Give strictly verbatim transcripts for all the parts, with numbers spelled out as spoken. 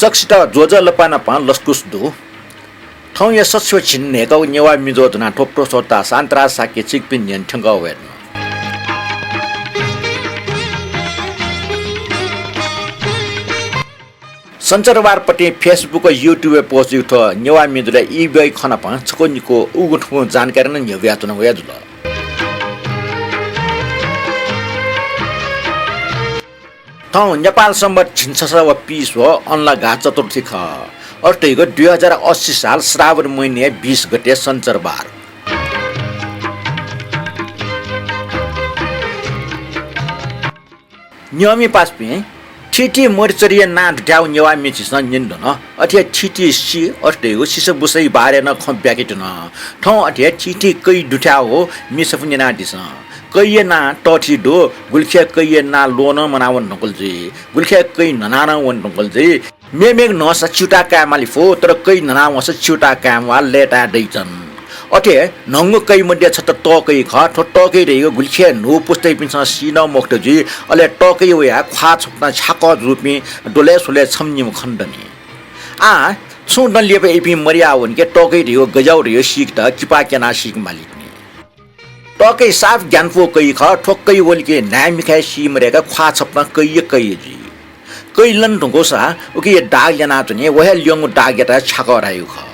सकसित ज्वजलपा नापं लसकुस दु। थौंया सछिव झिंन्हय्‌क नेवाः म्ये ज्वजलपा ज्वनाः थ्व प्रस्तोता शान्तराज शाक्य छिकपिनि न्ह्यःने थ्यंकः वये धुन। सञ्चरबार पतिं Facebook व YouTube-य् post जूगु थ्व नेवाः म्ये ज्वजलपाया ई ब्वाँइ खँ नापं छकः निकः उगु थुगु जानकारी नं न्ह्यब्वयाच्वनागु हे जुल। थौं नेपाल संवत् झिंछसः व पीस्वः अनलागा चतुर्थी खः। अथे धइगु दुई हजार अस्सी साल श्रावण महिनाया बीस गते सञ्चरबार। न्यंम्ह पासापिं, थीथी मरिचरिया नां दुथ्याःगु नेवाः म्ये झीसं न्यने धुन। अथे हे थीथी सि, अथे धइगु सिसः बुसःया बारे नं खँ ब्याके धुन। थौं अथे हे थीथी कय् दुथ्याःगु म्ये छपु न्यनादिसँ। कय्‌या नां तःथी दु, गुलिखय् कय्‌या नां ल्वः नं म्वानावने धुंकल जुइ, गुलिखय् कय् न्हना नं वने धुंकल जुइ। मेमेगु न्हःसा च्यूताः काये माली फु, तर कय् न्हना वंसा च्यूताः काये म्वाः, लय्‌ताय् दइच्वन। अथे न्हंगु कय् मध्ये छता तःकय् खः। थ्व तःकय् धइगु गुलिखय् न्हू पुस्तायापिन्सं सी नं मखुत जुइ, अले तःकय् वयाः ख्वाः छपतं छ्याकः जूपिं द्वलय् स्वलय् छम्ह निम्ह खनेदनि। आः छुं दँ लिपा इपिं मदयावंके तःकय् धइगु गज्याःगु धइगु सीकेत किपा क्यनाः सीके मालीतिनि। तःकय् साफ ग्यानापुगु कय् खः। थ्व कय् वलिके न्हाय् मिखाय् सी मदय्‌क ख्वाः छपतं कय्‌या कय् जुइ। कय् लने धुंकूसा उकिया दाग ल्यनाच्वनी, व हे ल्यंगु दागयात छ्याकः धाइगु खः।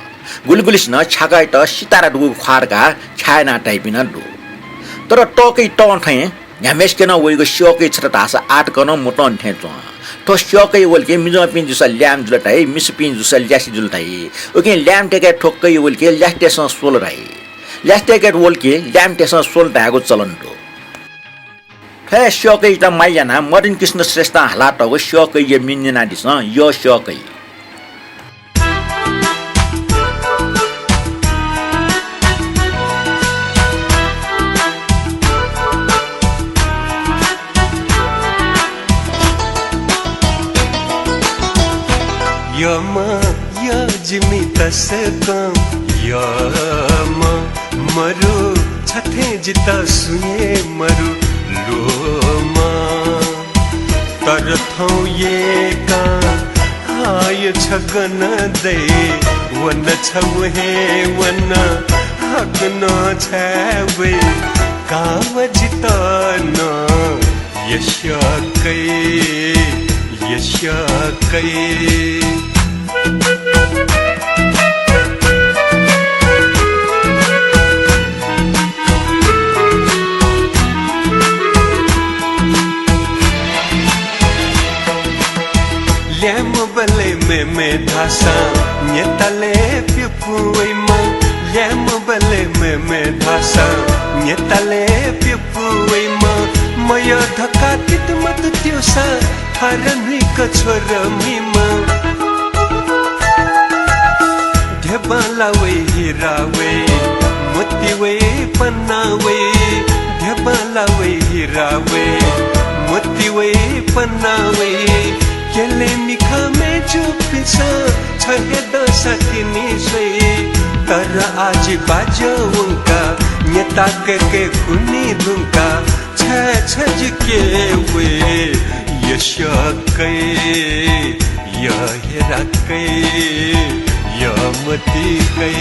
गुलिगुलिसिनं छ्याकःयात सितारा दुगु ख्वाः धकाः छाय् यानाः धाइपिं नं दु। तर तःकय् तं थें न्ह्याम्हय्‌सिके नं वइगु स्यःकय् छता धाःसा आःतकं नं मतंनि थें च्वं। थ्व स्यःकय् वलिके मिजंपिं जूसा ल्याय्म्ह जुल धाइ, मिसापिं जूसा ल्यासे जुल धाइ। उकिं ल्याय्म्हतय्‌के थ्व कय् वलिके ल्यासेतय्‌सं स्वल धाइ। ल्यासेतय्‌के वलिके ल्याय्म्हतय्‌सं स्वल धायेगु चलन दु। थ्व हे स्यःकय्‌यात माया यानाः मदन कृष्ण श्रेष्ठं हालातःगु स्यःकय्‌या म्ये न्यनादिसँ, यःस्यःकय्। यःम्ह यः जिमि तसकं यःम्ह मरु, छथें जितः सुं हे मरु ल्वःम्ह। तर थौं यय्‌काः हाय् छगू नं दइ, व नं छगू हे वन, हाकनं छाय् वइ, का व जितः नं यःस्यःकय्, यःस्यःकय्। ल्याय्म्हबलय् मेमेगु धाःसां न्यतालय् प्यपु वइम्ह। ल्याय्म्हबलय् मेमेगु धाःसां न्यतालय् प्यपु वइम्ह। मयः धकाः तितमत त्यूसां थारा न्हुइक छ्वरमिम्ह। ध्यबां ला वइ, हिरा वइ, मोती वइ, पन्ना वइ। ध्यबां ला वइ, हिरा वइ, मोती वइ, पन्ना वइ। क्यलय् मिखा मय्जुपिन्सं छ हे दँसा तिनि स्वइ। तर आः जि बाज्या वंकाः न्यता कय्के कुने धुंकाः छाय् छज्युके वये। यःस्यःकय्, यः हिराकय्, यः मोतीकय्।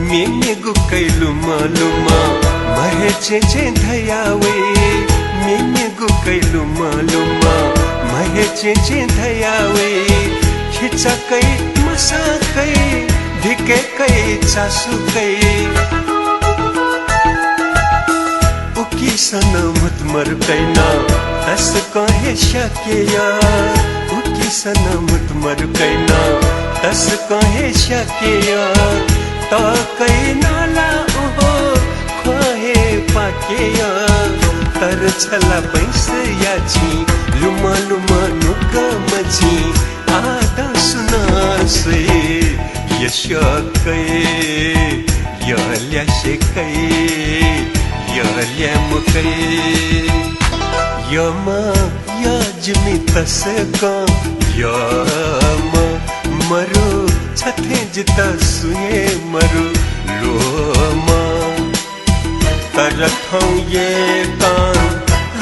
मेमेगु कय् लुमं लुमं म्हय् छेँ छेँ धया वइ। मेमेगु कय् लुमं लुमं म्हय् छेँ छेँ धया वइ। खिचा कय्, मसा कय्, धिके कय्, चासु कय्। उकिसं नं म्हुतुमरु कय् नं तसकं हे स्याके यः। उकिसं नं म्हुतुमरु कय् नं तसकं हे स्याके यः। तःकय् नं ला उहो ख्वँ हे पाके यः। तर छला बैंसया छिं लुमं लुमं नुगः मछिं आः दँ सुं नं स्वइ। यःस्यःकय्, यः ल्यासे कय्, यः ल्याय्म्ह कय्। यःम्ह यः जिमि तसकं यःम्ह मरु, छथें जितः सुं हे मरु लोमा। तर थौं येकां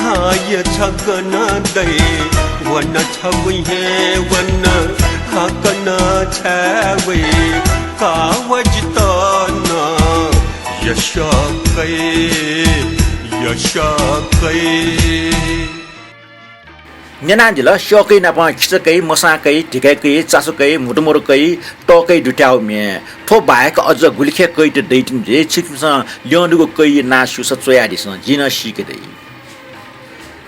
हाय छगन दइ, वन छगू हे वन हाकनं छाय् वइ। का व जितः नं यशकय्, यशकय्। न्यनादिल, स्यकय् नाप खिचकय्, मसांकय्, धिकय्‌कय्, चासुकय्, म्हुतुमरुकय्, तःकय् दुथ्याःगु म्ये। थ्व बाहेक अझ गुलिखे कय्‌त दइतिनि जे, छिकपिन्सं ल्यं दुगु कय्‌या नां स्यूसा च्वयादिसँ, जिं नं सीके दइ।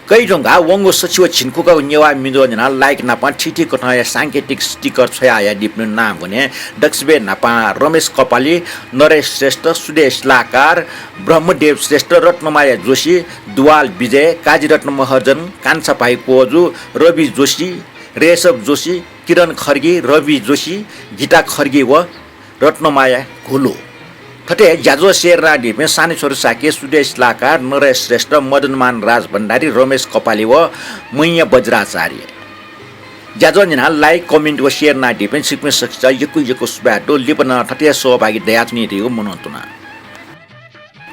कय् धुंकाः वंगु सछि व झिंखुकःगु नेवाः मिजो न्यनाः like नाप थीथी कथंया सांकेतिक sticker छ्वयाहयादीपिनिगु नां ब्वने। दक्वसिबय् न्हापां रमेश कपाली, नरेश श्रेष्ठ, सुदेश लाकार, ब्रह्मदेव श्रेष्ठ, रत्नमाया जोशी, दुवाल विजय, काजीरत्न महर्जन, कान्छा भाइ कोजु, रवि जोशी, रेशव जोशी, किरण खड्गी, रवि जोशी, गीता खड्गी व रत्नमाया घोलो। थथे ज्याझ्वः share यानादीपिं सानेछोरु शाक्य, सुदेश लाकार, नरेश श्रेष्ठ, मदनमान राजभण्डारी, रमेश कपाली व मैया बज्राचार्य। ज्याझ्वः न्यनाः like, comment व share यानादीपिं छिकपिं सकसित यक्व यक्व सुभाय् दु। लिपा नं थथे सहभागी दयाच्वनीगु मनंतुना।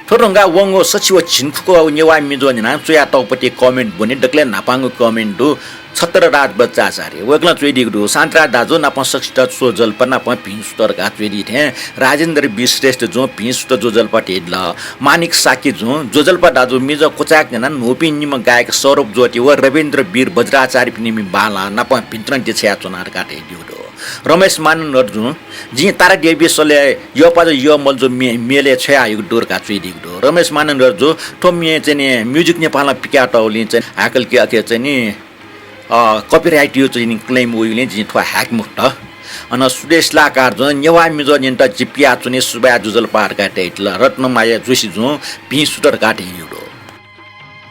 थ्व धुंकाः वंगु सछि व झिंखुकःगु नेवाः मिजो न्यनाः च्वयातःगु पति comment ब्वने। दकलय् न्हापांगु comment दु छत्रराज बज्राचार्य। वय्‌कलं च्वयादीगु दु, शान्तराज दाजु नाप सकसित ज्वजलपा नाप भिं सुथ धकाः च्वयादी थें राजेन्द्र वीर श्रेष्ठ जुं भिं सुथ ज्वजलपा धयादिल। माणिक शाक्य जुं ज्वजलपा दाजु, मिजं क्वचाय्‌क न्यनाः न्हूपिं निम्ह गायक सौरभ ज्योति व रविन्द्र वीर बज्राचार्यपिनिम्ह बांलाः नाप भिंतुना देछायाच्वना धकाः धयादीगु दु। रमेश मानन्धर जुं जिं तारा देवी सलय् यःपाजु यःमल्जु मे-, मेलय् छ्वयाहयागु दु धकाः च्वयादीगु दु। रमेश मानन्धर जु, थ्व म्ये चाहिँ नि Music नेपालं पिकातःगुलिं चाहिँ हाकल कि अथे चाहिँ नि, अ, copyright यो चाहिँ नि claim वइगुलिं जिं थ्व हायेके मफुत। अन सुदेश लाकार जुं नेवाः मिजो न्यनेत जि पियाच्वने, सुभाय् ज्वजलपा धकाः धयादिल। रत्नमाया जोशी जुं भिं सुथ धकाः धयादीगु दु।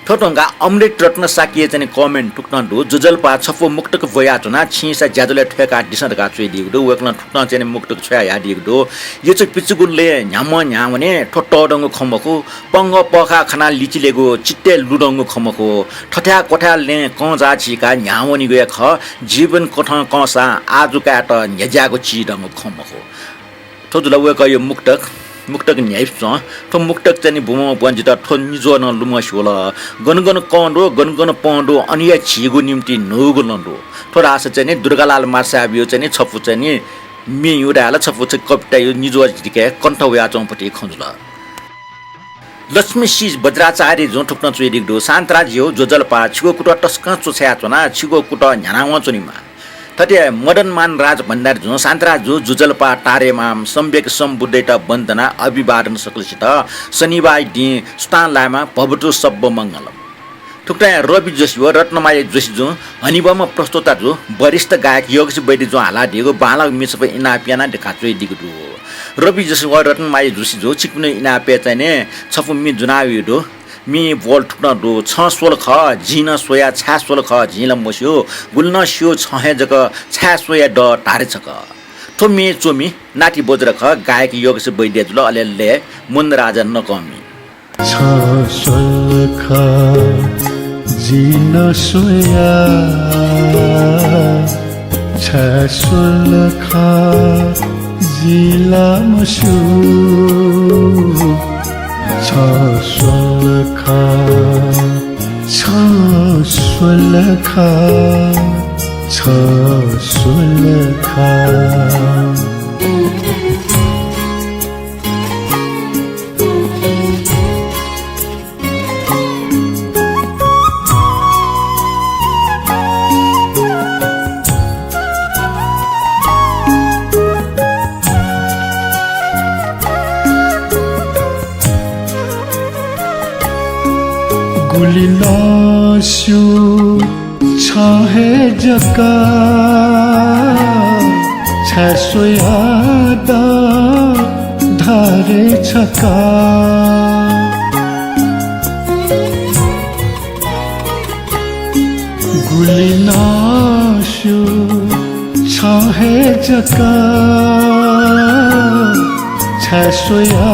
थ्व धुंकाः अमृत रत्न शाक्यया चाहिँ नि comment थुकथं दु, ज्वजलपा छपु मुक्तक ब्वयाच्वना, छिं सा ज्याझ्वलय् थ्वय्‌कादिसँ धकाः च्वयादीगु दु। वय्‌कलं थुकथं चाहिँ नि मुक्तक छ्वयाहयादीगु दु। यचु पिचुगुलय् न्ह्याम्ह न्ह्यावने, थ्व तःधंगु खँ मखु, पंगः पःखाः खनाः लिचिलेगु चित्तय् लुधंगु खँ मखु, थथाय् क्वथाय् लँय् कंजाः चीकाः न्ह्यावनीगु हे खः, जीवन कथं कंसां आजु कायेत न्ह्यज्याःगु चिधंगु खँ मखु। थ्व जुल वय्‌कःया मुक्तक, मुक्तक न्ह्याइपुच्वं। थ्व मुक्तक चाहिँ नि ब्वंब्वं जितः थ्व निज्वः नं लुमंसे वल। गन गन कं दु, गन गन पं दु, अन हे झीगु निंतिं न्हूगु लँ दु। थ्व धाःसा चाहिँ नि दुर्गालाल मार्साबया चाहिँ नि छपु चाहिँ नि म्येया धायेला, छपु चाहिँ कविताया निज्वः जिके कण्ठ वयाच्वंगु पति खँ जुल। लक्ष्मी सिज बज्राचार्य जुं थुकथं च्वयादीगु दु, शान्तराज ज्यू, ज्वजलपा, छिगु कुतः तसकं च्वछायाच्वना, छिगु कुतः न्ह्यानावं च्वनेमा। थथे मदनमान राजभण्डारी जुं, शान्तराज जु, ज्वजलपा, तारेमाम, सम्यक सम्बुद्धयात वन्दना, अभिवादन सकलसित, शनिबाःया दिं सुथां लायेमा, भवतु सब्ब मङ्गलम। थुकथं रवि जोशी व रत्नमाया जोशी जुं, हनेबहःम्ह प्रस्तोता जु, वरिष्ठ गायक योगेश वैद्य जुं हालादीगु बांलाःगु म्ये छपु इनाप यानाः देछानाच्वयादीगु दु। रवि जोशी व रत्नमाया जोशी जु, छिकपिनिगु इनापय् चाहिँ नि छपु म्ये ज्वनावयागु दु। म्ये ब्वल थुकथं दु, छं स्वल खः, जिं नं स्वया, छाय् स्वल खः, जिं ला मस्यू, गुलि नं स्यू, छं हे जक छाय् स्वया द धारे छकः। थ्व म्ये च्वमि नाति बज्र खः, गायक योगेश वैद्य जुल, अले लय् मुनराजा नकःमि। छं स्वल खः, जिं नं स्वया, छाय् स्वल खः, जिं ला मस्यू। छं स्वल खः, छं स्वल खः, छं स्वल खः। गुलि नं स्यू छं हे जक छाय् स्वया द धारे छकः। गुलि नं स्यू छं हे जक छाय् स्वया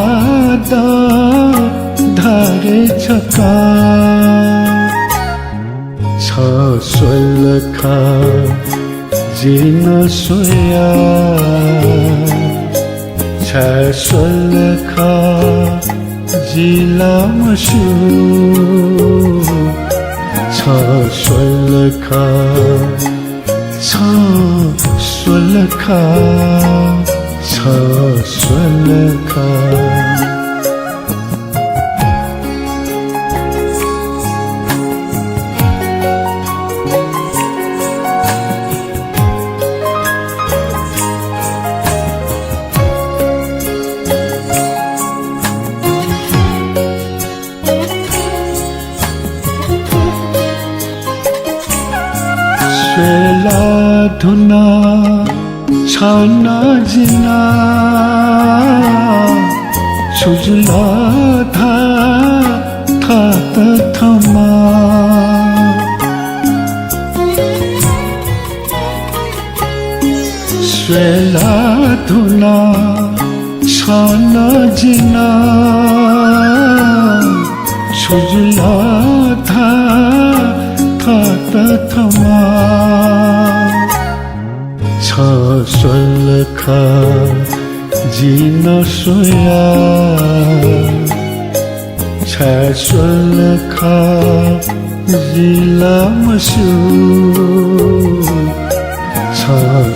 द धारे छकः। छं स्वल खः, जिं नं स्वया, जिं ला मस्यू, छ स्वल खः, छ स्वल खः, छ स्वल खः। स्वयेला धुन छं नं जिं नं, छु जुल धा थःत थमा। स्वयेला धुन छं नं जिं नं, छु जुल धा थःत थमा। छ स्वल खः जिं नं स्वया, छाय् स्वल खः जिं ला मस्यू। छ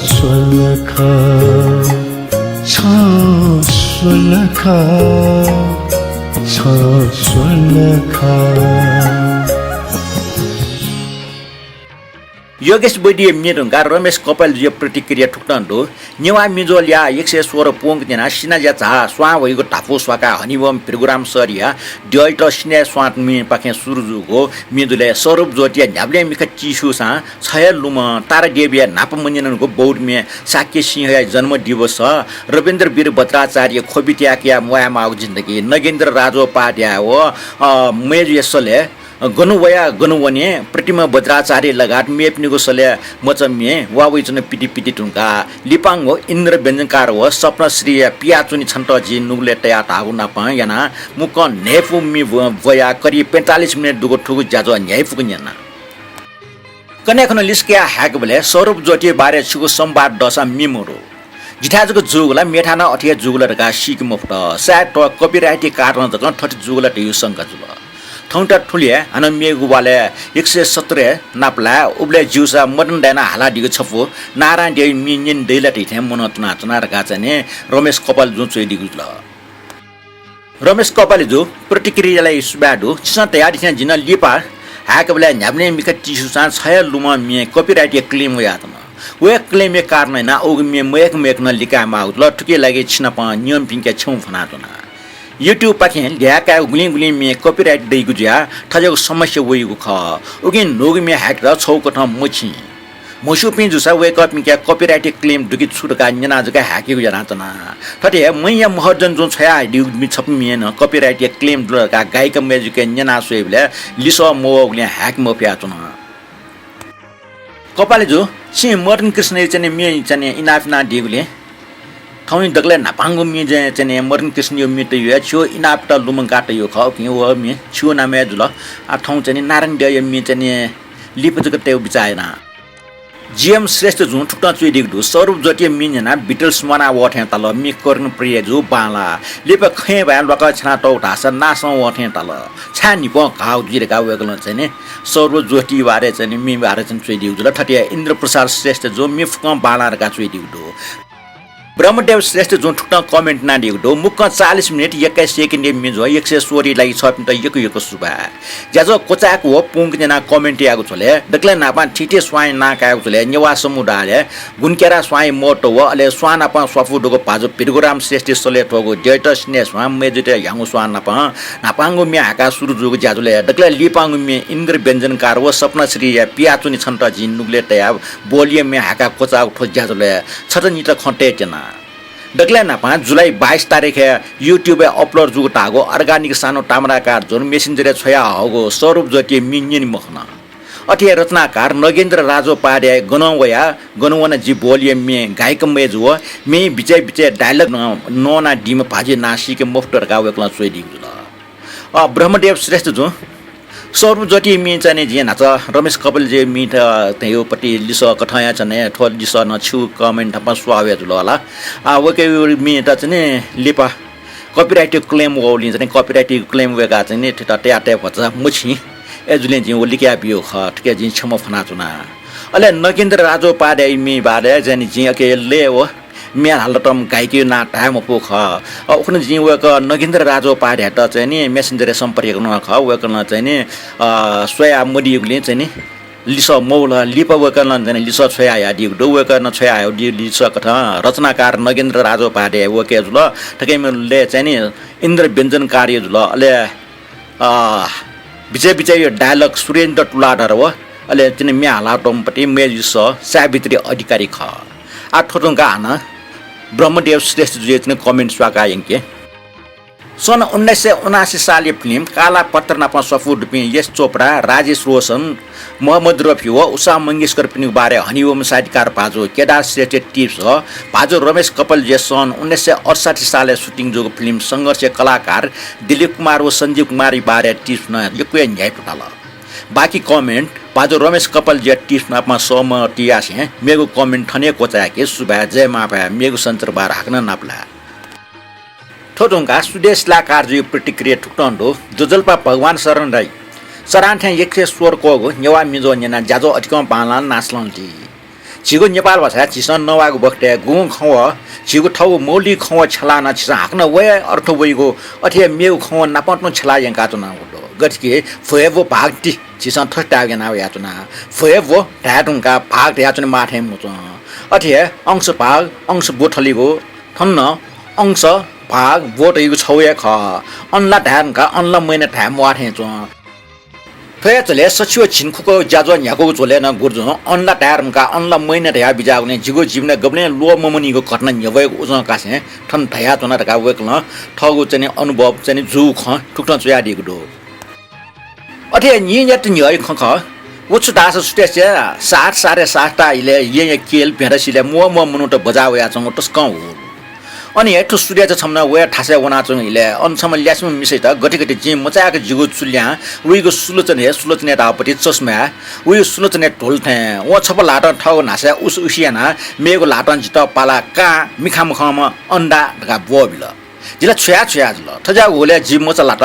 स्वल खः, छ स्वल खः, छ स्वल खः। योगेश वैद्यया म्ये धुंकाः रमेश कपालीजुया प्रतिक्रिया थुकथं दु। नेवाः म्ये ज्वलया एक सय सोह्र पूवंक न्यनाः सिनाज्या झाः स्वां वइगु धापू स्वाकाः हनेबहःम्ह भिरगुराम सरया द्यःयात सिनाय् स्वां म्येपाखें सुरु जूगु म्ये जुलय् सौरभ ज्योतिया न्ह्याबलें मिखा तिस्यूसां छ हे लुमं, तारादेवीया न्हापा मन्यनागु बौद्ध म्ये शाक्य सिंहया जन्म दिवस, रविन्द्र वीर बज्राचार्य ख्वबि त्याकया म्वायेमाःगु जिन्दगी, नगेन्द्र राजोपाध्याय व, अ, मय्जुया सलय् गन वया गन वने, प्रतिमा बज्राचार्य लगायत मेपिनिगु सलय् मचा म्ये वा वइच्वन पिति पिति धुंकाः लिपांगु इन्द्र व्यञ्जनकार व सपनाश्रीया पियाच्वनी छन्त जि नुगलय् तया धाःगु नापं यानाः मुक्कं न्हय्पु म्ये ब्व-, ब्वयाः करिब पैंतालिस मिनेट दुगु थुगु ज्याझ्वः न्ह्याइपुक न्यना। कन्हय् खन लिसकया हाय्कबलय् सौरभ ज्योतिया बारे छिगु संवाद दःसां म्ये मदु। जिथाय् जक जूगु ला मेथाय् नं अथे हे जूगु ला धकाः सीके मफुत। सायद थ्व copyright-या कारणं जकं थथे जूगु ला धइगु शंका जुल। थौंता थुलि हे हानं मेगु वालय् एक सय सत्रय् नापलाये, उबलय् ज्यूसा मदन दाइनं हालादीगु छपु नारायण देवया म्ये न्यने दइ ला धइथें मनं तुनाच्वना धकाः चाहिँ नि रमेश कपालीजुं च्वयादीगु जुल। रमेश कपालीजु, प्रतिक्रियायात सुभाय् दु। छिसं धयादिथें जिं लिपा हाय्कबलय् न्ह्याबलें मिखा तिस्यूसां छ हे लुमं म्ये copyright-या claim वयाच्वन। व हे claim-या कारणं यानाः उगु म्ये मयय्क मयय्क नं लिकायेमाःगु जुल। थुकिया लागि छिनाप नियमपिंके छेँय् फ्वनाच्वना। YouTube-पाखें ल्हाये कायेगु गुलिं गुलिं म्ये copyright दइगु जुयाः थज्याःगु समस्या वइगु खः। उकिं न्हूगु म्ये हाय्केत छगू कथं मछिं। म्हस्यूपिं जूसा वय्कःपिंके copyright-या claim दु कि छु धकाः न्यनाः जक हाय्केगु यानाच्वना। थथे हे मय्या महर्जनजुं छ्वयादीगु छपु म्ये नं copyright-या claim दु ला धकाः गायिका मय्जुके न्यना स्वयेबलय् लिसः मवःगुलिं हाय्के मफयाच्वन। कपालीजु, छिं मदन कृष्णया चाहिँ नि म्ये चाहिँ नि इनाप यानादीगुलिं थौंया दकलय् न्हापांगु म्ये चाहिँ नि मदन कृष्णया म्ये तयाः छिगु इनापयात लुमंकाः तयागु खः। उकिं व म्ये छिगु नामय् जुल। आः थौं चाहिँ नि नारायण देवया म्ये चाहिँ नि लिपा जक तयेगु बिचाः याना। जीएम श्रेष्ठजुं थुकथं च्वयादीगु दु, सौरभ ज्योतिया म्ये न्यनाः Beatles म्वाना वः थें ताल, म्ये कर्णप्रियजु बांलाः। लिपा खँय् भाय् ल्वाकः छ्यानातःगु धाःसा नासं वः थें ताल। छाय् न्हिपं घाःगु जुइ धकाः वय्कलं चाहिँ नि सौरभ ज्योतिया बारे चाहिँ नि म्ये बारे चाहिँ च्वयादीगु जुल। थथे हे इन्द्र प्रसाद श्रेष्ठजुं म्ये फुक्कं बांलाः धकाः च्वयादीगु दु। ब्रह्मदेव श्रेष्ठजुं थुकथं comment यानादीगु दु, मुक्कं चालिस मिनेट एक्काइस सेकेन्डया म्ये ज्वः एक सय सोह्रया लागि छःपिन्त यक्व यक्व सुभाय्। ज्याझ्वः क्वचाय्क व पूवंक न्यनाः comment याःगु झ्वलय् दकलय् न्हापां थीथी स्वांया नां कायेगु झ्वलय् नेवाः समुदायले गुंकेरा स्वांया महत्व व अले स्वां नाप स्वापू दुगु भाजु भिरगुराम श्रेष्ठया सलय् थ्वःगु द्यःयात सिनाय् स्वां, मय्जुयात ह्याउँगु स्वां नाप न्हापांगु म्ये हाय्काः सुरु जूगु ज्याझ्वलय् दकलय् लिपांगु म्ये इन्द्र व्यञ्जनकार व सपनाश्रीया पियाच्वनी छन्त जिं नुगलय् तयाः ब्वलिया म्ये हाय्काः क्वचाःगु थ्व ज्याझ्वलय् छता निता खँ तयेत्यना। दकलय् न्हापां जुलाई बाइस तारिखय् YouTube-य् upload जूगु धाःगु अर्गानिक सानो ताम्राकार झोर Messenger-य् छ्वयाहःगु सौरभ ज्योतिया म्ये न्यने मखन। अथे हे रचनाकार नगेन्द्र राजोपाध्याय गनं वया गनं वन जि ब्वलिया म्ये गायिका मय्जु व म्येया बिचय् बिचय् dialogue नं नवानादीम्ह भाजुया नां सीके मफुत धकाः वय्कलं च्वयादीगु जुल। अ, ब्रह्मदेव श्रेष्ठजुं सौरभ ज्योतिया म्ये चाहिँ नि जिं न्हाचः रमेश कपालीजुया म्येत धयागु पति लिसः कथंया चाहिँ नि थ्व लिसः नं छिगु comment नाप स्वाः वया जुल होला। आ, वय्कःया म्येत चाहिँ नि लिपा copyright claim वःगुलिं चाहिँ नि copyright claim वय्काः चाहिँ नि थ्वयात तयातये भचा मछिं। अय्जूगुलिं जिं व लिकया बियागु खः, थुकी जिं क्षमा फ्वनाच्वना। अले नगेन्द्र राजोपाध्यायया बारे चाहिँ नि जिं अके लय् व म्ये हालातःम्ह गायकया नां धाये मफु खः। अ, उखुन्हु जिं वय्कः नगेन्द्र राजोपाध्याययात चाहिँ नि Messenger-य् सम्पर्क यानागु खः। वय्कलं चाहिँ नि, अ, स्वया मदीगुलिं चाहिँ नि लिसः मवल। लिपा वय्कलं चाहिँ नि लिसः छ्वयाहयादीगु दु। वय्कलं छ्वयाहयादीगु लिसः कथं रचनाकार नगेन्द्र राजोपाध्याय वय्कः जुल। थुकी मेगु लय् चाहिँ नि इन्द्र व्यञ्जनकार जुल। अले, अ, बिचय् बिचय् dialogue सुरेन्द्र तुलाधर व अले चाहिँ नि म्ये हालातःम्ह पति म्ये जुस सावित्री अधिकारी खः। आः थ्व धुंकाः हानं ब्रह्मदेव श्रेष्ठजुया चाहिँ नि comment स्वाकाः यंके। सन् उन्नाइस सय उनासी सालया film काला पत्र नाप सफू दुपिं यश चोपडा, राजेश रोशन, मोहम्मद रफी व उषा मंगेशकरपिनिगु बारे हनेबहःम्ह साहित्यकार भाजु केदार श्रेष्ठया tips। भाजु रमेश कपालजुया सन् उन्नाइस सय अठसट्ठी सालय् shooting जूगु film संघर्षया कलाकार दिलीप कुमार व सञ्जीव कुमारया बारे tips नं यक्व हे न्ह्याइपुथल। बाकी comment भाजु रमेश कपालजुया tips नाप सहमति यासें मेगु comment थन हे क्वचायेके। सुभाय्, जय मांभाय्, मेगु सञ्चारबार हाकनं नापलाये। थ्व धुंकाः सुदेश शिलाकारजुया प्रतिक्रिया थुकथं दु। ज्वजलपा भगवान शरण दाइ, सरां थें यक्व हे स्वर क्वःगु नेवाः मिजं न्यनाः ज्याझ्वः अतिकं बांलाः नासलं दी। झीगु नेपाल भाषाय् झीसं नवाःगु बखतय् गुगुं खँ व झीगु थःगु मौलिक खँ व छ्यलाः नं झीसं हाकनं व हे अर्थ वइगु, अथे हे मेगु खँ व नापं तुं छ्यलाः यंकाच्वनागु दु। गथे कि भ्व हे भ्व भाग ति झीसं थथे धायेगु याना वयाच्वना। भ्व हे भ्व धाये धुंकाः भाग धयाच्वने माः थें मच्वं। अथे हे अंश भाग, अंश ब्व थलिगु, थन नं अंश भाग ब्व धइगु छगू हे खः। अनला धाये धुंकाः अनला मैना धाये म्वाः थें च्वं। थ्व हे झ्वलय् सछि व झिंखुकःगु ज्याझ्वः न्ह्याकूगु झ्वलय् नं गुरुजुं अनला धाये धुंकाः अनला मैना धयाः बिज्याःगुलिं जिगु जीवनय् गबलें ल्वःममनीगु घटना न्ह्यब्वयेगु उजं कासें थन धयाच्वना धकाः वय्कलं थःगु चाहिँ नि अनुभव चाहिँ नि जूगु खँ थुकथं च्वयादीगु दु। अथे हे नीन्यात न्ह्यःया खँ खः। व छु धाःसा सुदेशया साथ सारे साथ ता इलय् येँया केल भेंडसिलय् म्वः म्वः मनूत बजाः वयाच्वंगु तसकं हुल। अन हे थ्व सुदेश छम्ह नं वया थासय् वनाच्वंगु इलय् अन छम्ह ल्यासेम्ह मिसायात गथे गथे जिं मचायेक जिगु चुल्यां वइगु सुलोचना हे सुलोचनाया धाःपति चस्माय् वइगु सुलोचनाया ढोल थें वं छपु ल्हातं थःगु न्हासय् उस उस यानाः मेगु ल्हातं जितः पालाः कां मिखां मखंम्ह अन्डा धकाः ब्वःबिल। जि ला छु याये छु याये जुल। थज्याःगु हुलय् जि मचा लात।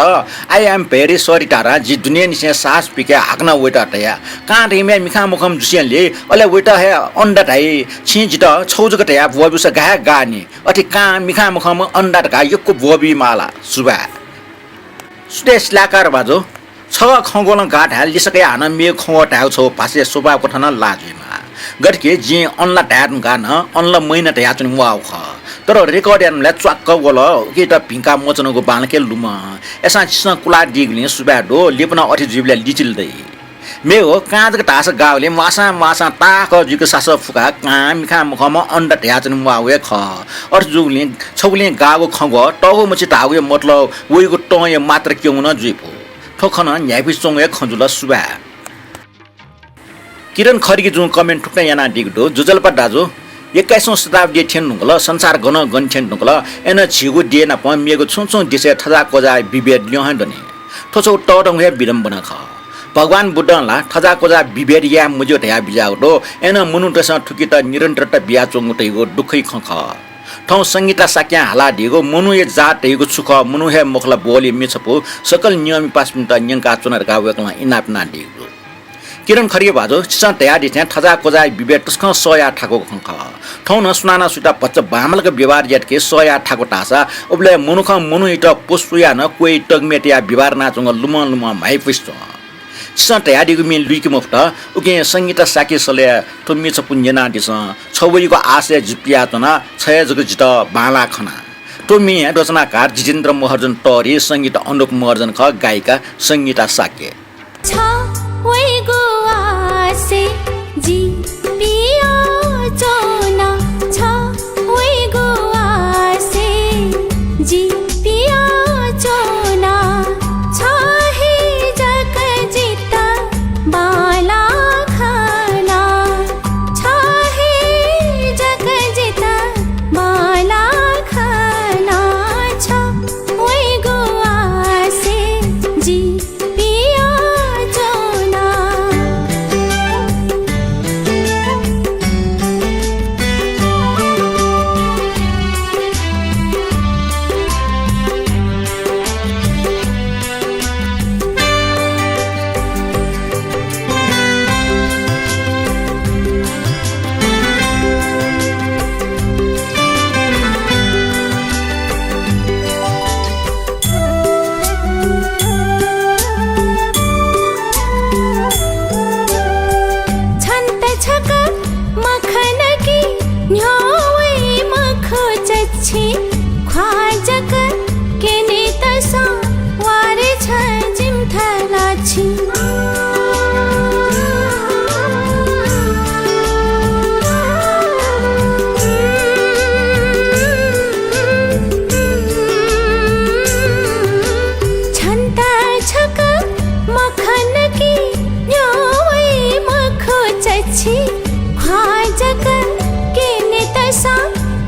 I am very sorry धारां जि दुनेंनिसें साहस पिकाः हाकनं वयात धया। कां धइम्ह मिखां मखंम्ह जुसेंलि अले वयात हे अन्डा धाइ। छिं जितः छगू जक धयाः ब्वःब्यूसा गाः हे गाः नि। अथे कां मिखां मखंम्ह अन्डा धकाः यक्व ब्वःबी माला। सुभाय्। सुदेश शिलाकार भाजु, छगः खँग्वलं गाः धाये लिसः कयाः हानं मेगु खँ व धायेगु छगू भाषाया स्वभाव कथं नं लाः जुइमाः। गथे कि जिं अनला धाये धुंकाः नं अनला मैना धयाच्वने म्वाःगु खः। तर record यानाबलय् च्वाक्क वल, उकियात भिंका मच्वनागु बांलाक लुमं। अय्सां छिसं कुलादीगुलिं सुभाय् दु, लिपा नं अथे जुइबलय् लिचिल दइ। मेगु कां जक धाःसा गाःगुलिं म्वाःसां म्वाःसां ताःहाकः जुइक सासः फुकाः कां मिखां मखंम्ह अन्डा धयाच्वने म्वाःगु हे खः। अथे जूगुलिं छगुलिं गाःगु खँग्वः तःगु मछि धाःगुया मतलब वइगु तंया मात्रा क्यंगु नं जुइफु। थ्व खँ नं न्ह्याइपुसे च्वंगु हे खँ जुल। सुभाय्। किरण खड्गीजुं comment थुकथं यानादीगु दु। ज्वजलपा दाजु, एक्काइसौं शताब्दी थ्यने धुंकल, संसार गनं गन थ्यने धुंकल, अय्नं झीगु देय् नाप मेगु छुं छुं देशय् थज्याःक्वज्याः विभेद ल्यं हे दनि। थ्व छगू तःधंगु हे विडम्बना खः। भगवान बुद्धं ला थज्याःक्वज्याः विभेद याये मज्यू धयाः बिज्याःगु दु, अय्नं मनूतय्सं थुकियात निरन्तरता बियाच्वंगु धइगु दुःखया खँ खः। थौं संगीता शाक्यं हालादीगु मनूया जात धइगु छु खः, मनू हे मखु ला ब्वःलि मिछपु सकल नियमया पासापिन्त न्यंकाच्वना धकाः वय्कलं इनाप यानादीगु दु। किरण खड्गी भाजु, छिसं धयादी थें थज्याःक्वज्याःया विभेद तसकं सह याः थाकुगु खँ खः। थौं नं सुनानं सुयात भचा बांमलाक व्यवहार यात कि सह याः थाकु धाःसा उबलय् मनुखं मनूयात पशुयां नं क्वय् तगमे तयाः व्यवहार यानाच्वंगु लुमं लुमं म्हाइपुसे च्वं। छिसं धयादीगु मिं लुइके मफुत, उकिं संगीता शाक्य सलय् थ्व मिछपु न्यनादिसँ। छ वइगु आशय् जि पियाच्वना, छ हे जक जितः बांलाः खना। थ्व मिंया रचनाकार जितेन्द्र महर्जन, तःधि संगीत अनुप महर्जन खः, गायिका संगीता शाक्य। छ वइगु आशय् जि पियाच्वना, छ वइगु आशय् जि पियाच्वना, छ हे जक जितः बांलाः खना, छ हे जक जितः बांलाः खना, छ वइगु आशय् जि पियाच्वना। छि ख्वाः जक क्यनेत सँ वारे छ जिमिथाय् ला छि। छन्त छकः मखन कि न्ह्यः वइ मखु चछि। ख्वाः जक क्यनेत सँ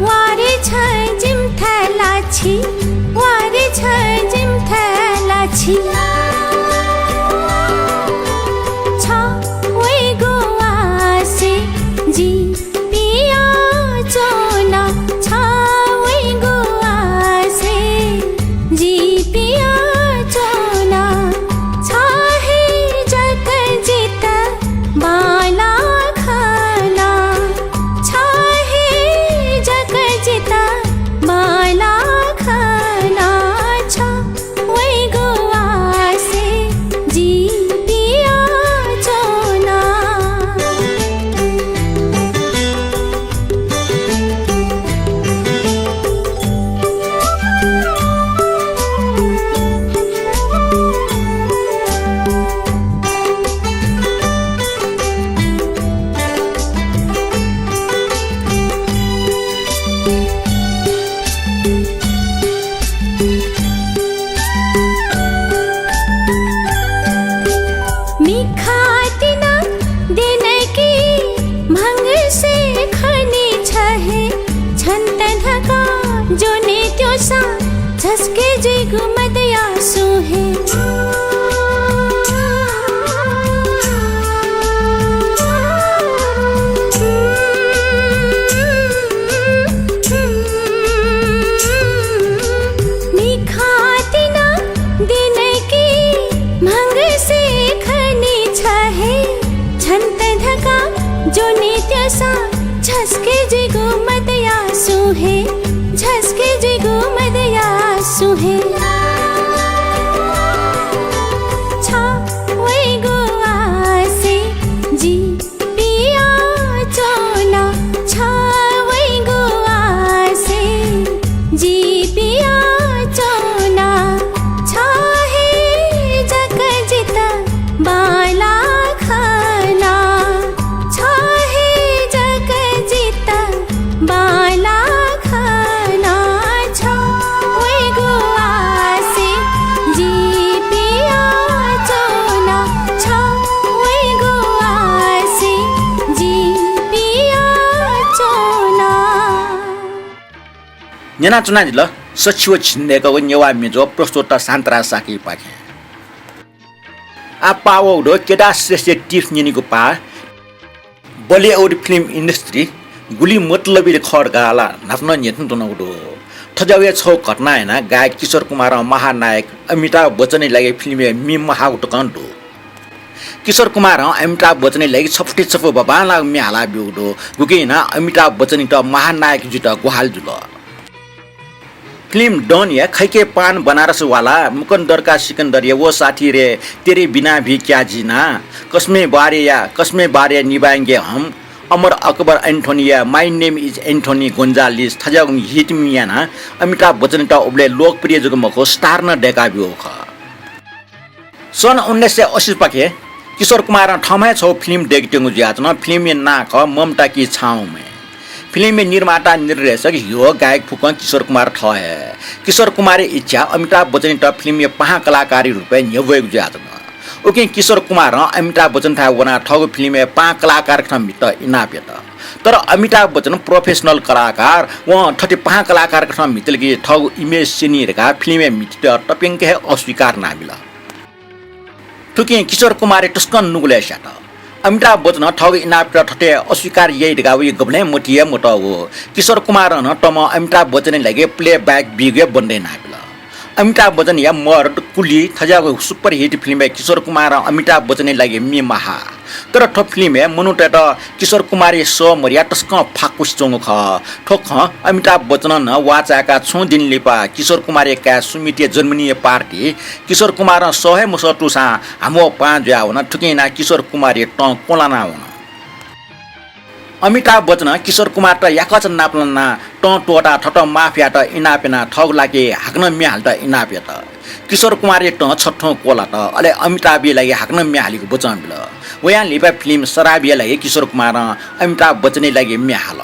वारे छ जिमिथाय् ला छि, वारे छ जिमिथाय् ला छि। छ वइगु आशय् जि पियाच्वना, छ वइगु आशय् जि पियाच्वना। छ हे जक जितः बांलाः खना, छ हे जक जितः बांलाः खना। छ वइगु आशय् जि पियाच्वना। मिखा तिना द्यनाकी म्हांगसे खनी छ हे। छन्त धकाः ज्वने त्योसा झसके जुइगु मदया सुं हे। मिखा तिना द्यनाकी म्हांगसे खनी छ हे। छन्त धकाः ज्वने त्योसा झसके जुइगु मदया सुं हे, झसके जुइगु मदया सुं हे। छ वइगु आशय् जि पियाच्वना, छ वइगु आशय् जि पियाच्वना। छ हे जक जितः बांलाः खना, छ हे जक जितः बांलाः खना। छ वइगु आशय् जि पियाच्वना, छ वइगु आशय् जि पियाच्वना। न्यनाच्वनादिल सछि व झिंदय्‌क व नेवाः म्ये ज्वः प्रस्तोता शान्तराज शाक्यपाखें। आः पाः वःगु दु केदार श्रेष्ठया tips न्यनेगु पाः। Bollywood film industry गुलि मतलबी खः धकाः ला न्हापा नं न्ह्यथना च्वनागु दु। थज्याःगु हे छगू घटनां यानाः गायक किशोर कुमारं महानायक अमिताभ बच्चनया लागि फिल्मय् म्ये महाःगु तकं दु। किशोर कुमारं अमिताभ बच्चनया लागि छपु थें छपु बांबांलाःगु म्ये हाला ब्यूगु दु, गुकिं यानाः अमिताभ बच्चनयात महानायक जुइत ग्वाहालि जुल। फिल्म Don या खैके पान बनारस वाला, मुकन्दर का सिकन्दर या वो साथी रे, तेरे बिना भी क्या जीना, कस्मे बारे या, कस्मे बारे निभाएंगे हम, अमर अकबर एन्थोनी या My Name Is Anthony Gonzalez थज्याःगु hit म्ये यानाः अमिताभ बच्चनयात उबलय् लोकप्रिय जक मखु, star नं दय्‌का ब्यूगु खः। सन् उन्नाइस सय अस्सी पाखे किशोर कुमारं थःम्हं हे छगू फिल्म दय्‌केत्यंगु जुयाच्वन। फिल्मया नां खः ममता की छाँव में। फिल्मया निर्माता, निर्देशक, हिरो, गायक फुक्कं किशोर कुमार थः हे। किशोर कुमारया इच्छा अमिताभ बच्चनयात फिल्मया पाहां कलाकारया रूपय् न्ह्यब्वयेगु जुयाच्वन। उकिं किशोर कुमारं अमिताभ बच्चनथाय् वनाः थःगु फिल्मय् पाहां कलाकार कथं म्हितेत इनाप यात। तर अमिताभ बच्चन professional कलाकार, वं थथे पाहां कलाकार कथं म्हितेल कि थःगु image स्यनी धकाः फिल्मय् म्हितेत तप्यंक हे अस्वीकार यानाबिल। थुकिं किशोर कुमारया तसकं नुगलय् स्यात। अमिताभ बच्चनं थःगु इनापयात थथे अस्वीकार याइ धकाः वं गबलें मतिइ हे मतःगु। किशोर कुमारं नं तमं अमिताभ बच्चनया लागि playback बीगु हे बन्द यानाबिल। अमिताभ बच्चनया मर्द, कुली थज्याःगु superhit फिल्मय् किशोर कुमारं अमिताभ बच्चनया लागि म्ये महाः। तर थ्व फिल्मय् मनूतय्‌त किशोर कुमारया सः मदयाः तसकं फाक्वसिच्वंगु खः। थ्व खँ अमिताभ बच्चनं नं वाःचाय्‌काः छुं दिं लिपा किशोर कुमारया काय् सुमितया जन्मदिनया party किशोर कुमारं सः हे मसःतूसां हाम्वः पाहां जुयावन। थुकिं यानाः किशोर कुमारया तं क्वलाना वन। अमिताभ बच्चनं किशोर कुमारयात याकःचा नापलानाः तं त्वःताः थःत माफ यायेत इनाप यानाः थःगु लागिं हाकनं म्ये हालेत इनाप यात। किशोर कुमारया तं छथ्वं क्वलात, अले अमिताभया लागि हाकनं म्ये हालेगु वचं बिल। वयां लिपा फिल्म शराबीया लागि किशोर कुमारं अमिताभ बच्चनया लागि म्ये हाल।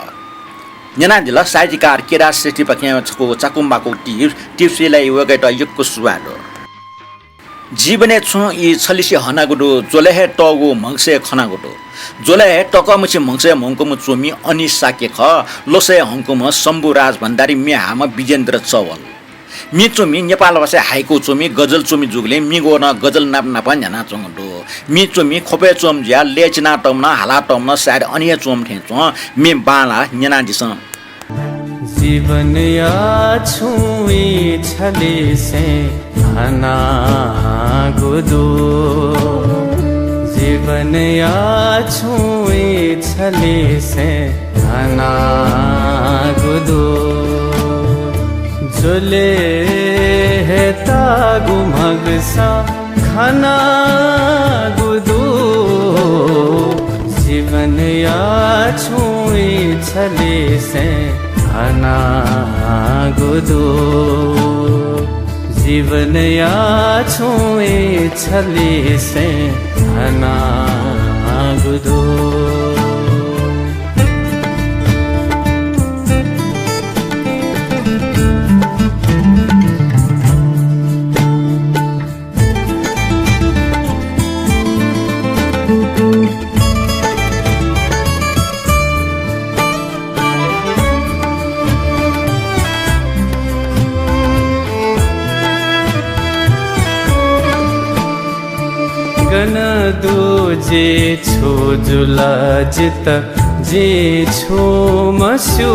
न्यनादिल साहित्यकार केदार श्रेष्ठीपाखें छकू चाकु माकु टिप्स, टिप्सया लागि वय्कःयात यक्व सुभाय् दु। जीवनय् छुं ई छलिसे हनागु दु, ज्वलय् हे तःगु म्हगसय् खनागु दु। ज्वलय् हे तःकःमछि म्हगसय् म्हंकूम्ह च्वमि अनिश शाक्य खः, लसय् हंकूम्ह शम्भु राजभण्डारी, म्ये हाःम्ह विजेन्द्र चौहल। मि च्वमि, नेपाल भाषाय् हाइकु च्वमि, गजल च्वमि जूगुलिं मिगु नं गजल नाप नाप न्ह्यानाच्वंगु दु। मि च्वमि ख्वपय् च्वमि जुयाः लय् चिनातःम्ह नं हालातःम्ह नं सायद अन हे च्वंम्ह थें च्वं। म्ये बांलाः न्यनादिसँ। जीवनया छुं ई छलिसे हनागु दु। जीवनया छुं ई छलिसे हनागु दु। ज्वलय् हे तःगु म्हगसं खनागु दु। जीवनया छुं ई छलिसे हनागु दु। जीवनया छुं ई छलिसे हनागु दु। गन दु जि, छु जुल जितः जिं छुं मस्यू।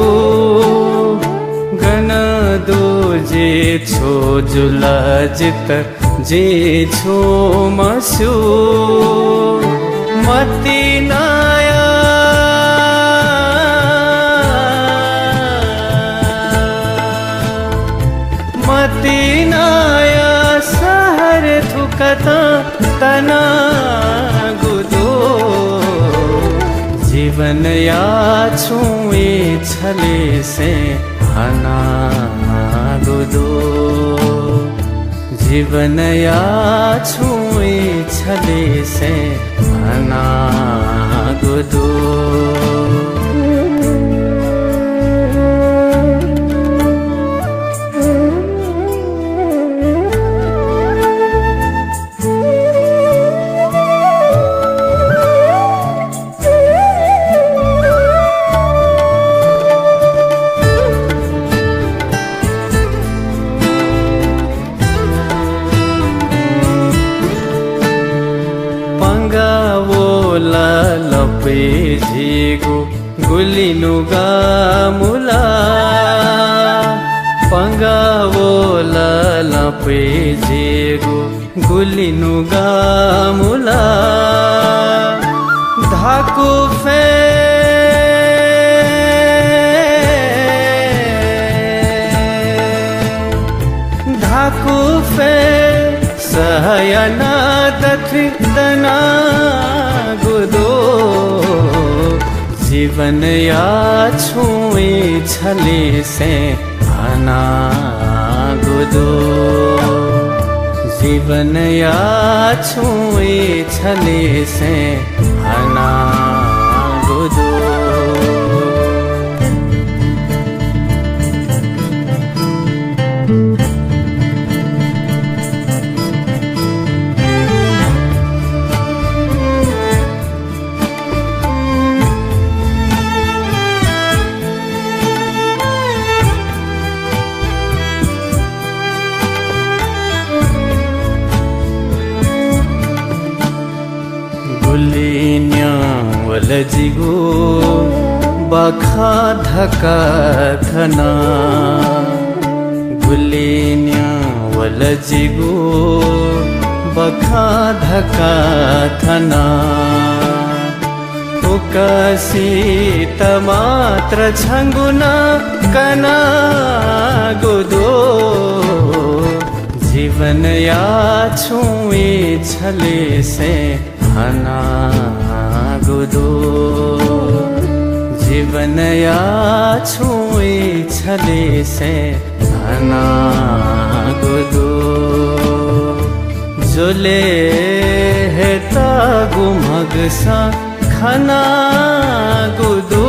गन दु जि, छु जुल जितः जिं छुं मस्यू। मतिनाया, मतिनाया शहर थुकथं तनागु दु। जीवनया छुं ई छलिसे हनागु दु। जीवनया छुं ई छलिसे हनागु दु। पंगा वल लँपुइ झीगु गुलि नुगः मुला। पंगा वल लँपुइ झीगु गुलि नुगः मुला। धाकु फय्, धाकु फय् सह याना दथुइ दनागु दु। जीवनया छुं ई छलिसे हनागु दु। जीवनया छुं ई छलिसे हनागु दु। गुलि न्यं वल जिगु बखं धकाः थन। गुलि न्यं वल जिगु बखं धकाः थन। फुक्कसित मात्र छंगु नं कनागु दु। जीवनया छुं ई छलिसे हनागु दु। जीवनया छुं इच्छालिसे हनागु दु। जुले हे तागु म्हगसं खनागु दु।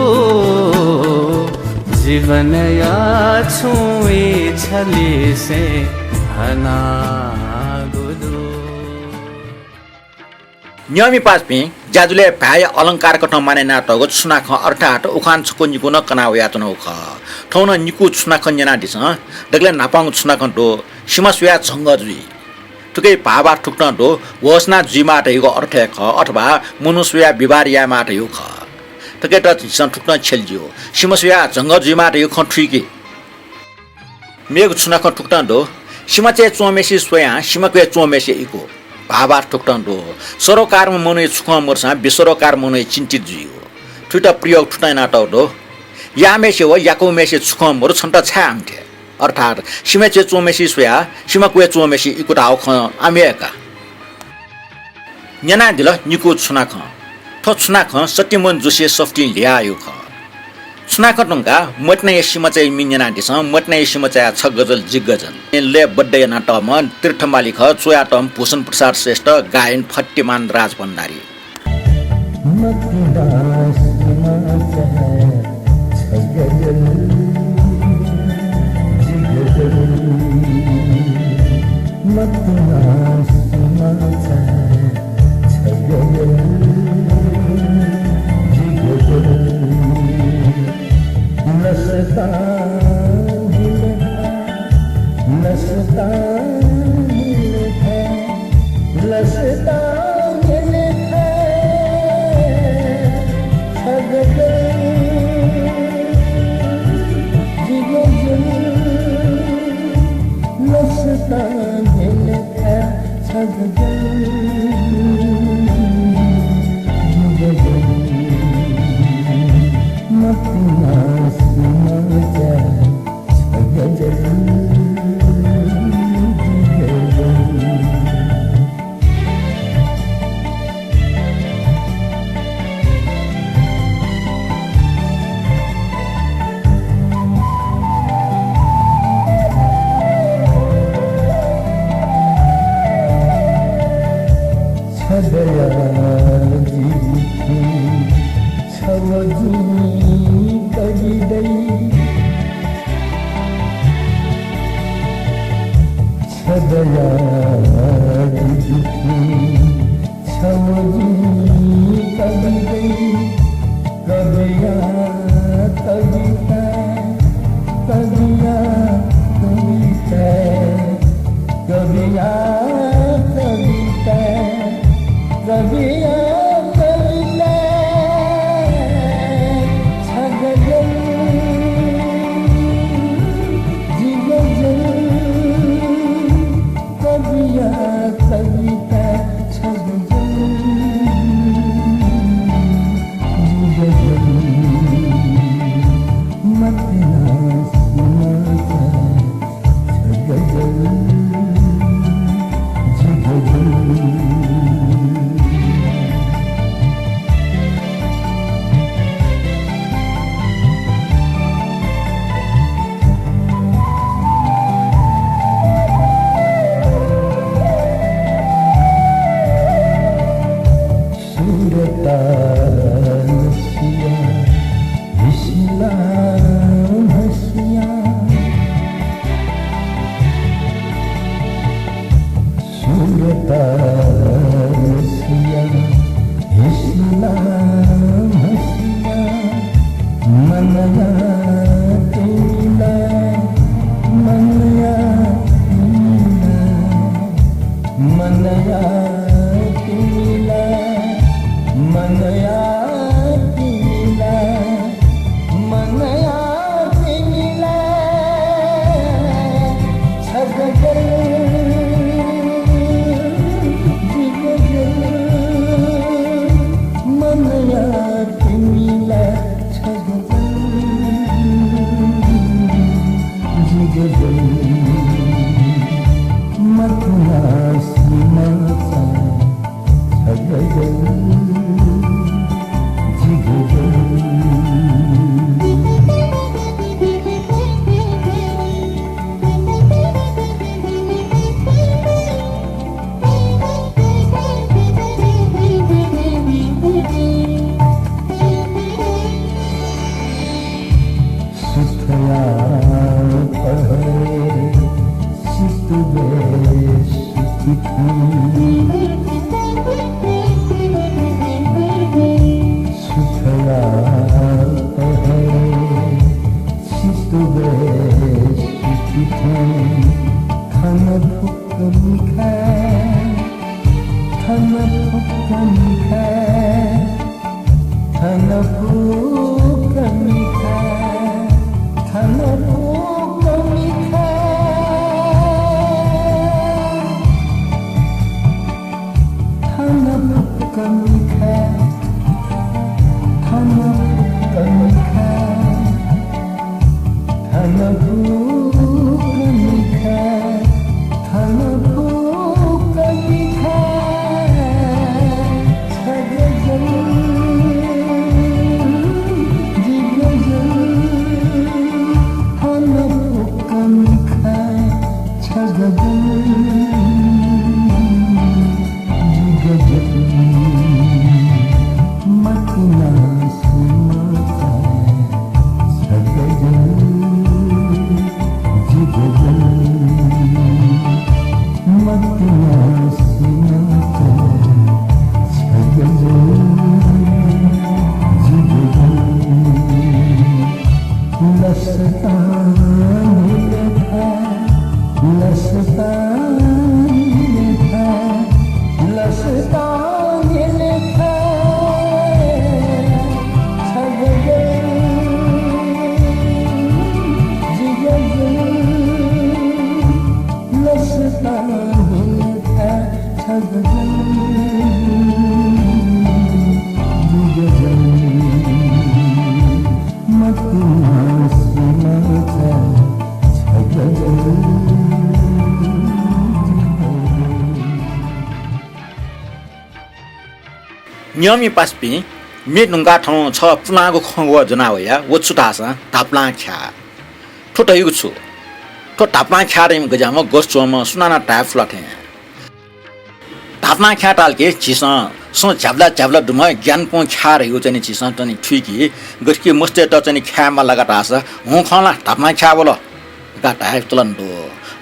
जीवनया छुं इच्छालिसे हनागु दु। न्यंमि पासापिं, ज्याझ्वलय् भाय्‌या अलंकार कथं मानय् यानातःगु छुनाखँ अर्थात् उखान छकू निकू नं कना वयाच्वनागु खः। थौं नं निकू छुनाखँ न्यनादिसँ। दकलय् न्हापांगु छुनाखँ दु, सिमा स्वयाः झंगः जुइ। थुकिया भावार्थ थुकथं दु, होस यानाः जुइमाः धइगु अर्थ हे खः, अथवा मनू स्वयाः व्यवहार यायेमाः धइगु खः। थुकियात झीसं थुकथं छ्यले ज्यू, सिमा स्वयाः झंगः जुइमाः धइगु खँ थुइकि। मेगु छुनाखँ थुकथं दु, सिमाचाय् च्वंम्हेसित स्वयाः सिमा क्वय् च्वंम्हेसित इकू। भावार्थ थुकथं दु, सरोकारम्ह मनूया छुखं मदुसां बेसरोकार मनूया चिन्तित जुइगु। थुइत प्रयोग थुकथं यानातःगु दु, याःम्हेसित व याकूम्हेसित छुखं मदु, छन्त छाय् आम्थे? अर्थात् सिमाचाय् च्वंम्हेसित स्वयाः सिमा क्वय् च्वंम्हेसित इकू धाःगु खँ आम्हे का। न्यनादिल निकू छुनाखँ। थ्व छुनाखँ सत्यमोहन जोशीया सफुतिं ल्ह्याःगु खः। छुनाखँ धुंकाः मतिनाया सिमाचाया मि न्यनादिसँ। मतिनाया सिमाचाया छ गजल, जि गजल। लयबद्ध यानातःम्ह तीर्थमाली खः, च्वयातःम्ह भूषण प्रसाद श्रेष्ठ, गायन फत्तेमान राजभण्डारी। मतिना सिमाचाया छ गजल, जि गजल। मतिना सिमाचाया छ गजल, जि गजल। लसता हिल, लसता हिल, लसता हिल, छ गजल, जि गजल। लसता हिल, छगू मतिना सिमाचाया छगू छदया जिगु थें छव जिं तगि दइ। छदया जिगु थें छव जिं तगि दइ। कविया कविता, कविया कविता, कविया कविता, कविया कविता, छ गजल, जि गजल। कविया कविता, छ गजल, जि गजल। मतिना सिमा न्यंमि पासापिं, म्ये धुंकाः थौं छगः पुलांगु खँग्वः ज्वना वया, व छु धाःसा धापलां ख्याः। थ्व धइगु छु? थ्व धापलां ख्याः धइम्ह गज्याःम्ह गसच्वंम्ह सुनानं धाये फु ला थें। धापलां ख्याः धाल कि झीसं सँ झ्याबला झ्याबला दुम्ह ग्यानापुं ख्याः धइगु चाहिँ नि झीसं चाहिँ नि थुइकी, गथे कि मस्तय्त चाहिँ नि ख्याये माल का धाःसा हुँ खः ला धापलां ख्याः वल धकाः धाये चलन दु।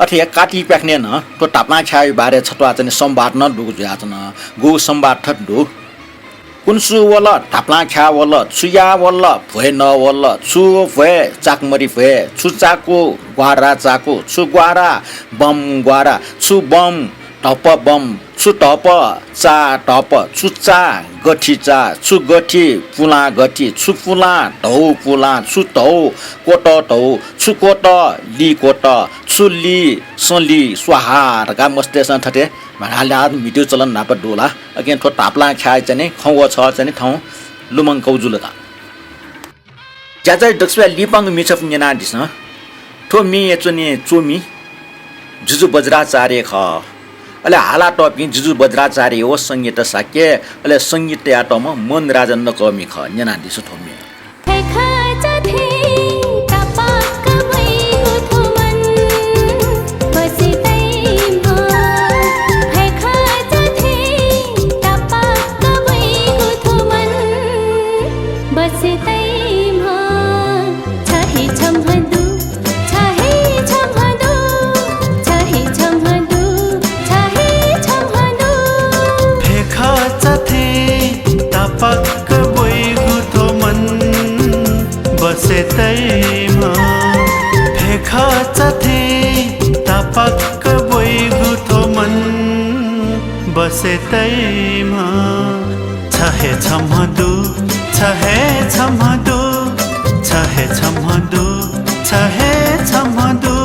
अथे हे कात्तिक प्याखनय् नं थ्व धापलां ख्याःया बारे छत्वाः चाहिँ नि संवाद नं दुगु जुयाच्वन। गुगु संवाद थथे दु। कुन्सु वल, धापलां ख्याः वल, छु याः वल, भ्वय् नः वल, छु भ्वय्, चाकमरि भ्वय्, छु चाकु, ग्वारा चाकु, छु ग्वारा, बम ग्वारा, छु बम, धप बम, छु धप, चा धप, छु चा, गथि चा, छु गथि, पुलां गथि, छु पुलां, धौ पुलां, छु धौ, क्वत धौ, छु क्वत, लि क्वत, छु लि, सँ लि, स्वाहा धकाः मस्तय्सं थथे म्हालाः म्हितेगु चलन न्हापा दु ला। अकिं थ्व धापलां ख्याःया चाहिँ नि खँग्वः छगः चाहिँ नि थौं लुमंकागु जुल का। ज्याझ्वः दक्वसिबय् लिपांगु म्ये छपु न्यनादिसँ। थ्व म्येया च्वने च्वमि जुजु बज्राचार्य खः। अले हालातःपिं जुजु बज्राचार्य व संगीत शाक्य, अले संगीत तयातःम्ह मोहनराज नकःमि खः। न्यनादिसँ थ्व म्ये। फय्खचा थें तापाक्क ब्वइगु थ्व मन बसे तइम्ह। फय्खचा थें तापाक्क ब्वइगु थ्व मन बसे तइम्ह। छ हे छम्ह दु, छ हे छम्ह दु, छ हे छम्ह दु, छ हे छम्ह दु।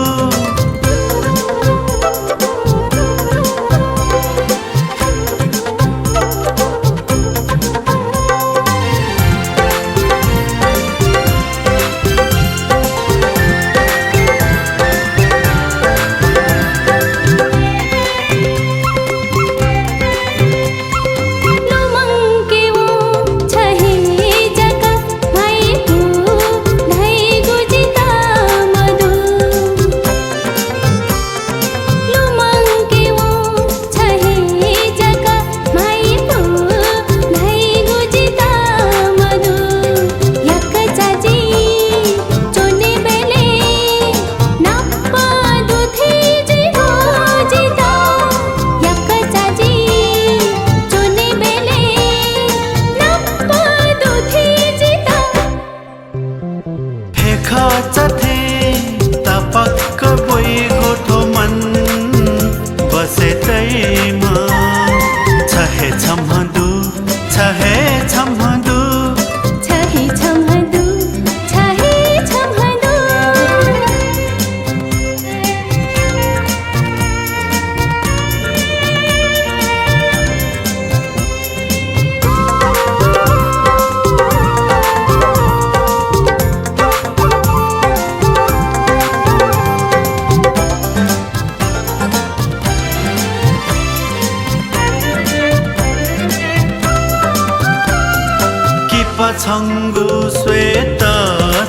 छंगु स्वेत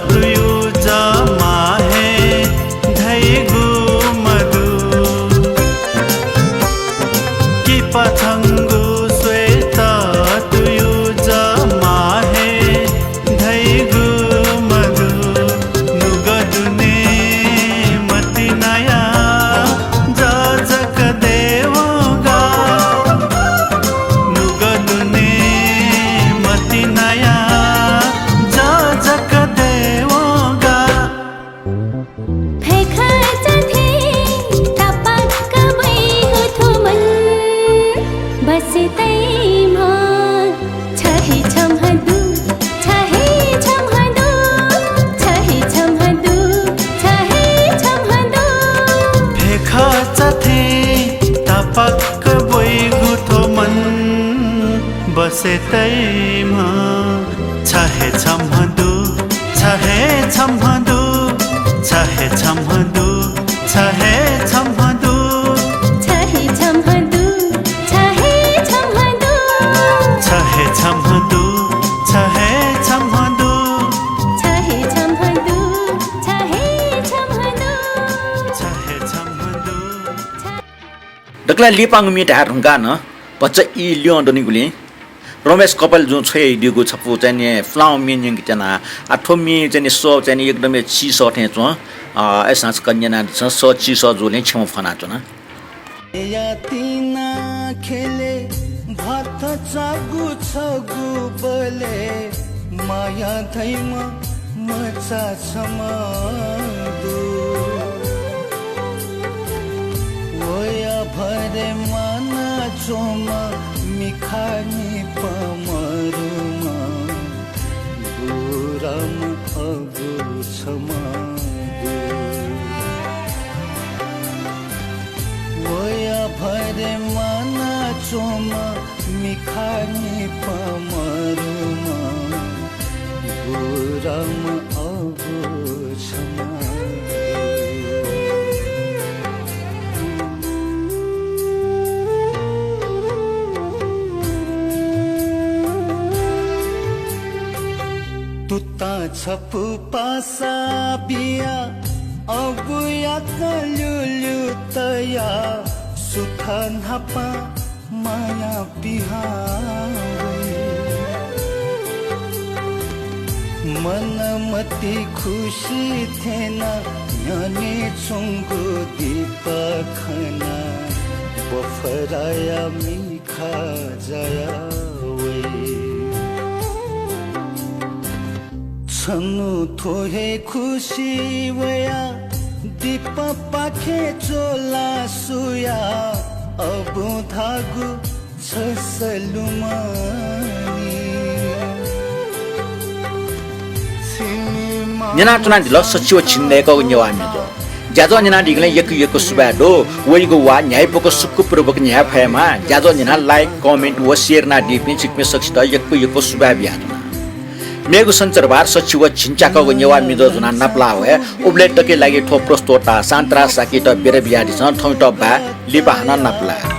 तुयु जमा हे धइगु मदु। किपा छंगु स्वेत तुयु जमा हे धइगु मदु। नुगः दुने मतिनाया जजक देवगा। नुगः दुने मतिनाया जजक देवगा। फय्खचा थें तापाक्क ब्वइगु थ्व मन बसे तइम्ह छ हे छम्ह दु, छ हे छम्ह दु, छ हे छम्ह दु, छ हे छम्ह दु। फय्खचा थें तापाक्क ब्वइगु थ्व मन बसे तइम्ह छ हे छम्ह दु, छ हे छम्ह दु, छ हे छम्ह दु, छ हे छम्ह दु। छ हे छम्ह दु, छ हे छम्ह दु। छ हे छम्ह दु, छ हे छम्ह दु। छ हे छम्ह दु, छ हे छम्ह दु। छ हे छम्ह दु। दकलय् लिपांगु म्ये धाये धुंकाः नं भचा ई ल्यं दनिगुलिं रमेश कपालजुं छ्वयादीगु छपु चाहिँ नि पुलांगु म्ये न्यंके त्यना। आ, थ्व म्ये चाहिँ नि सः चाहिँ नि एकदम हे चिसः थें च्वं। अ, अय्‌सां छकः न्यनादिसँ, सः चिसः जूलिं क्षमा फ्वनाच्वना। या तिना ख्यलय् भात चाःगु छगू बलय् माया धइम्ह मचा छम्ह दु। वया भरे म्वाना च्वंम्ह मिखा निपा मरुम्ह बुराम्ह अगु छम्ह दु। वया भरे म्वाना च्वंम्ह मिखा निपा मरुम्ह बुराम्ह अगु छम्ह दु। तुतां छपु पासा बिया अबुयात ल्यूल्यू तया सुथ न्हापां माया पिहां वइ। मन मति खुसी थेना न्ह्यःने च्वंगु दिपा खना बफराया मिखा जाया वइ। छन्हु थ्व हे खुसी वया दिपापाखे च्वला सुया अबुं धाःगु छसः लुमनी। न्यनाच्वनादिल सच्छि व झिंदय्‌कःगु नेवाः म्ये दु। ज्याझ्वः न्यनादीगुलिं यक्व यक्व सुभाय् दु। वइगु वाः न्ह्याइपुक सुखपूर्वक न्ह्याये फयेमा। ज्याझ्वः न्यनाः like, comment व share यानादीपिं छिकपिं सकसित यक्व यक्व सुभाय् बियाच्वना। मेगु सञ्चरभार सच्छि व झिंच्याकःगु नेवाः म्ये ज्वनाः नापलाः वये। उबलय् तकया लागि थ्व प्रस्तोता शान्तराज शाक्ययात बिदा बियादिसँ। थौंयात बाय्, लिपा हानं नापलाये।